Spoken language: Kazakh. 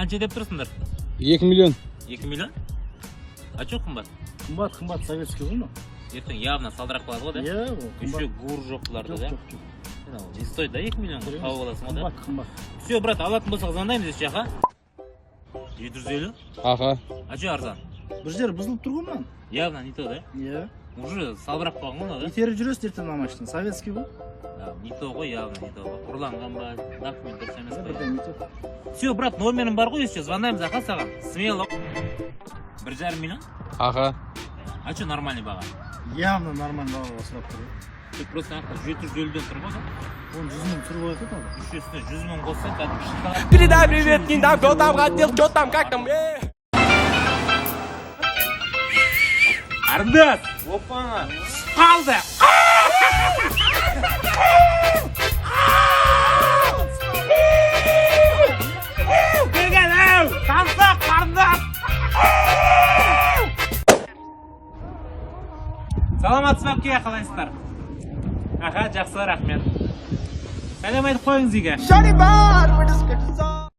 Қанша деп тұрсыңдар? 2 миллион. 2 миллион? А чё қымбат? Қымбат, қымбат, советский ғой мынау. Ертең явно салдырап қалады ғой, да? Иә, ол қымбат. Еще ГУР жоқ бұларда, Жоқ, да? жоқ, жоқ. Не стоит, да, 2 миллион? Тауып аласың ғой, да? Қымбат, қымбат. Все, брат, алатын болсақ звондаймыз еш жаққа. 750? Аха. А чё арзан? Бір жері бұзылып тұр ғой мынаның. Явно не то, да? Иә. Уже салбырап қалған ғой мынау, да? Итеріп жүресің ертең мына машинаны. Советский ғой. Да, не то ғой, явно не то ғой. Ұрланған ба, документ дұрыс емес қой. Бірден не то. Все, брат, номерім бар ғой, еще звондаймыз аха саған. Смело. 1,5 миллион? Аха. А чё нормальный баға? Явно нормальный бағаға сұрап тұр. Тек просто ана 750-ден тұр ғой, да? Оны 100 мың түсіріп қояды тағы. Еще үстіне 100 мың қоссаң, кәдімгі шоколад. Передай привет, не дам, кто там хотел, что там, как там, э. Қарындас! Опа! Қалды! Келген, ау! Танысақ, қарындас! Саламатсыз ба, әпке, қалайсыздар? Аха, жақсы, рахмет. Сәлем айтып қойыңыз үйге.